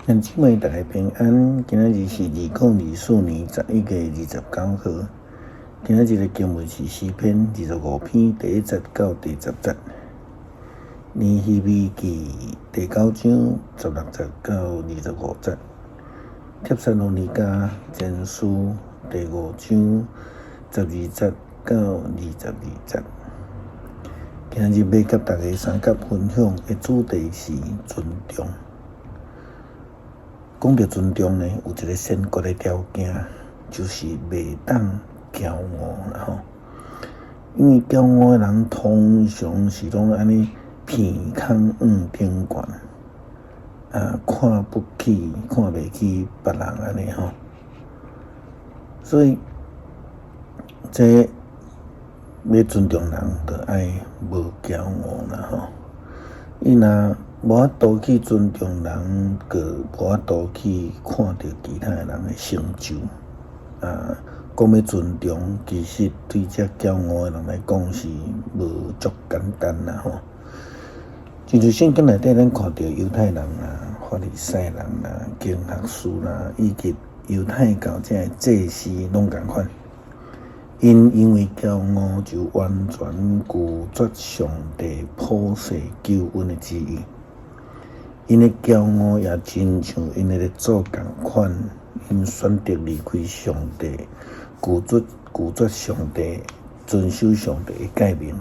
兄姊妹大家平安，今仔日是2024年11月29號。今仔日的經文是詩篇25篇第一節到第十節，尼希米記第九章16節到25節，帖撒羅尼迦前書第五章12節到22節。今仔日欲佮大家相佮分享的主題是尊重。講著尊重呢，有一个先決的條件，就是袂當驕傲啦吼。因為驕傲的人通常是攏按呢鼻孔向頂懸，啊，看不起、看袂起別人按呢吼。所以，這欲尊重人，就愛無驕傲啦吼。伊若無法度去尊重人，閣無法度去看著其他的人的成就。啊，講欲尊重，其實對這驕傲的人來講是無足簡單啦吼。親像聖經內底，咱看著猶太人啦、法利賽人啦、經學士啦，以及猶太教這个祭司攏仝款。𪜶因為驕傲，就完全拒絕上帝普世救恩的旨意。𪜶的驕傲也親像𪜶的列祖仝款，𪜶選擇離開上帝，拒絕上帝，遵守上帝的誡命。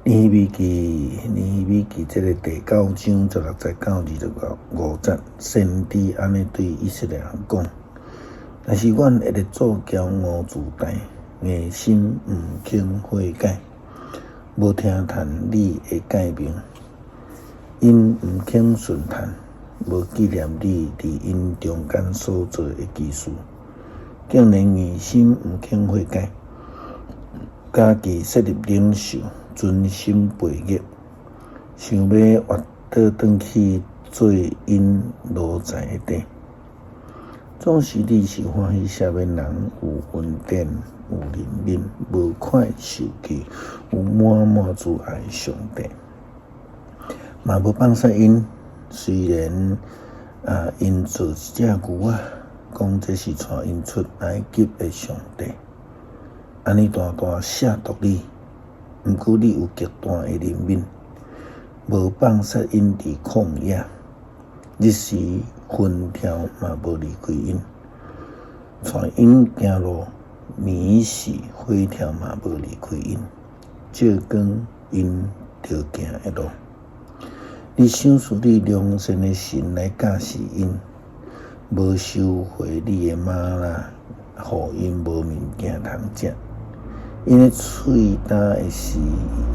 尼希米記，尼希米記這个第九章16節到25節，先知按呢對以色列人講：若是阮的列祖驕傲自大，硬心毋肯悔改，無聽從你的誡命，𪜶毋肯順從，無紀念你佇𪜶中間所做的奇事，竟然硬心毋肯悔改，家己設立領袖，存心背逆，想欲越倒轉去做𪜶奴才的地。總是你是歡喜赦免人，有恩典，有憐憫，無快受氣，有滿滿慈愛的上帝，嘛無放殺𪜶。雖然啊，𪜶做一隻牛仔，講這是帶𪜶出埃及的上帝，按呢大大褻瀆你，毋過你有極大的憐憫，無放殺𪜶佇曠野，日時雲柱嘛無離開𪜶，帶𪜶行路，暝時火柱嘛無離開𪜶，照光𪜶著行的路。你賞賜你良善的神來教示𪜶，無收回你的嗎哪，予𪜶無物件通食。𪜶的喙焦的時，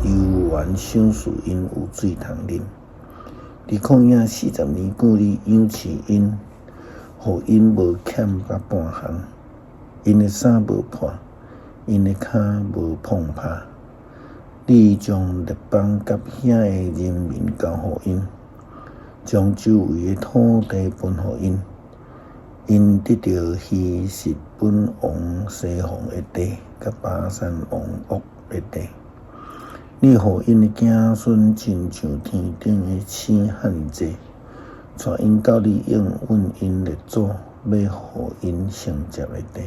猶原賞賜𪜶有水通啉。佇曠野四十年久，你養飼𪜶，予𪜶無欠甲半項。𪜶的衫無破，𪜶的跤無膨拍。你將列邦佮遐的人民交予𪜶，將周圍的土地分予𪜶。𪜶得著希實本王西宏的地，佮巴珊王惡的地。你予𪜶的子孫親像天頂的星遐爾濟，帶𪜶到你應允𪜶列祖欲予𪜶承接的地。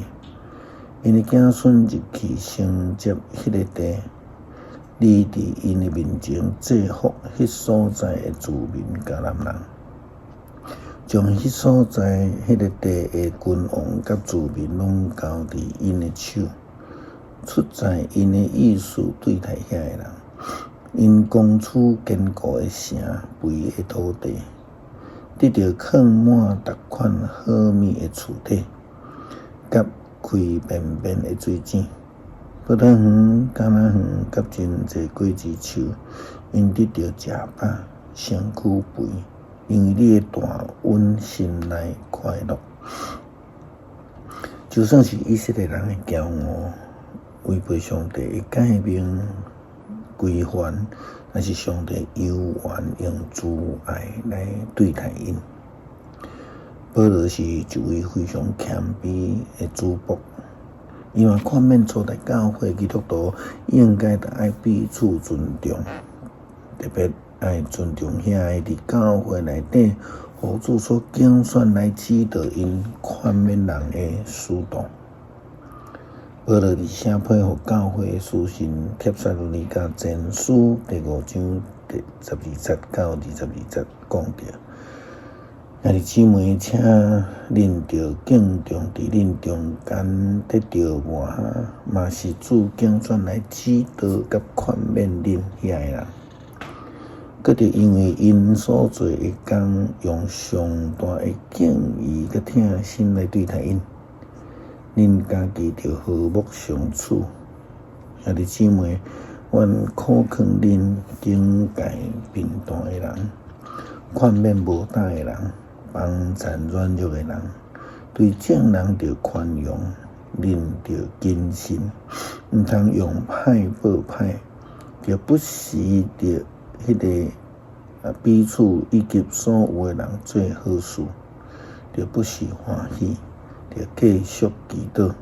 𪜶的子孫入去承接彼个地，你佇𪜶的面前制伏彼所在的住民迦南人，將彼所在彼个地的君王佮住民攏交佇𪜶的手，出在𪜶的意思對待遐个人。𪜶攻取堅固的城、肥的土地，得著囥滿逐款好物的厝體，佮開便便的水井。葡萄園、橄欖園佮真濟果子樹，𪜶得著食飽，身軀肥，因為你的大恩心內快樂。就算是以色列人的驕傲，違背上帝的誡命規範，但是上帝猶原用慈愛來對待𪜶。保羅是一位非常謙卑的主僕，伊嘛勸勉初代教會基督徒應該著愛彼此尊重，特別愛尊重遐个佇教會內底予主所揀選來指導𪜶勸勉人的使徒。保羅佇寫批予教會的書信帖撒羅尼迦前書第五章第十二節到22節講著：兄弟姊妹，請恁著敬重佇恁中間得著外嘛是主揀選來指導佮勸勉恁遐个人。閣著因為𪜶所做的工，用上大的敬意佮疼心來對待𪜶。恁家己著和睦相處。兄弟姊妹，阮苦勸恁警戒貧惰的人，勸勉無膽的人，幫贊軟弱的人，對眾人著寬容，恁著謹慎，毋通用歹報歹，著不時著彼个彼此以及所有的人做好事，著不時歡喜。著繼續祈禱，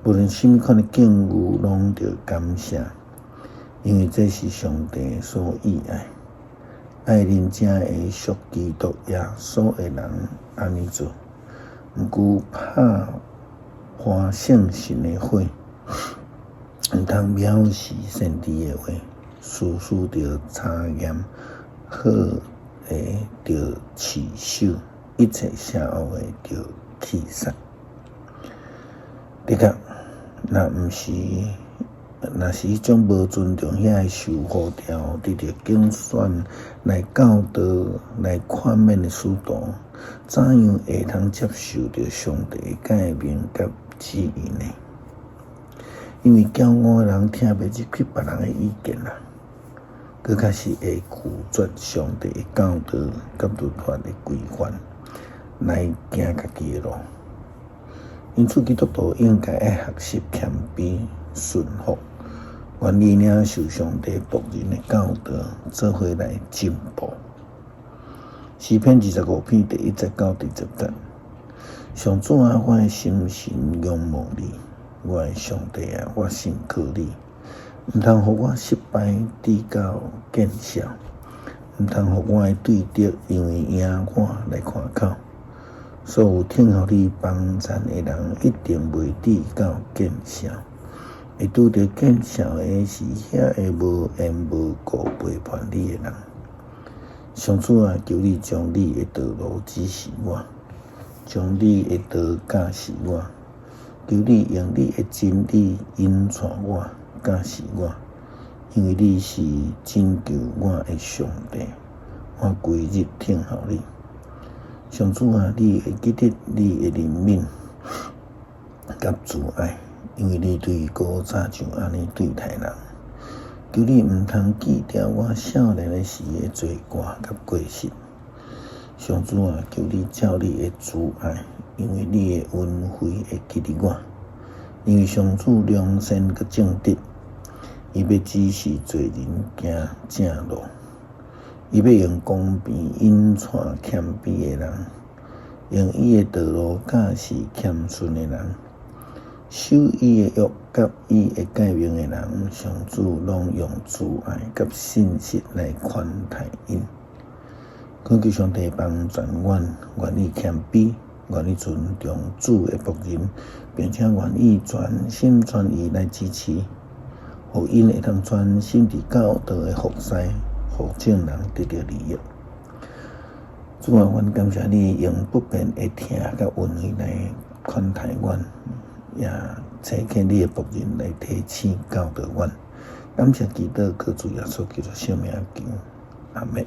無論啥物款的境遇，攏著感謝，因為這是上帝所喜愛。愛恁這个屬基督耶穌的人按呢做，毋過拍破聖神的火，毋通藐視先知的話，事事著查驗，好的著持守，一切邪惡的著棄殺。的確，若毋是，若是彼種無尊重遐个受呼召、得著揀選來教導、來勸勉的使徒，怎樣會通接受著上帝的誡命佮旨意呢？因為驕傲的人聽袂入去別人的意見啦，閣較是會拒絕上帝的教導佮律法的規範，來行家己的路。因此，基督徒應該愛學習謙卑、順服，願意領受上帝僕人的教導，做伙來進步。詩篇25篇第一節到第十節：上主啊，我的心神仰望你，我的上帝啊，我信靠你，毋通予我失敗，致到見笑，毋通予我的對敵因為贏我來誇口。所有等候你幫贊的人，一定袂致到見笑。會拄著見笑的是遐个無緣無故背叛你的人。上主啊，求你將你的道路指示我，將你的道教示我。求你用你的真理引帶我，教示我，因為你是拯救我的上帝，我規日等候你。上主啊，你會記得你的憐憫佮慈愛，因為你對古早就按呢對待人。求你毋通記牢我少年的時的罪過佮過失。上主啊，求你照你的慈愛，因為你的恩惠會記得我。因為上主良善佮正直，伊欲指示罪人行正路。伊欲用公平引帶謙卑的人，用伊的道路教示謙遜的人，守伊的約佮伊的誡命的人，上主攏用慈愛佮信實來寬待𪜶。懇求上帝幫助阮，願意謙卑，願意尊重主的僕人，並且願意全心全意來支持，予𪜶會當專心佇教導的服侍，予眾人得著利益。主啊，阮感謝你用不變的疼佮恩惠來款待阮，也差遣你的僕人來提醒教導阮。感謝基督，靠主耶穌基督聖名求，阿們。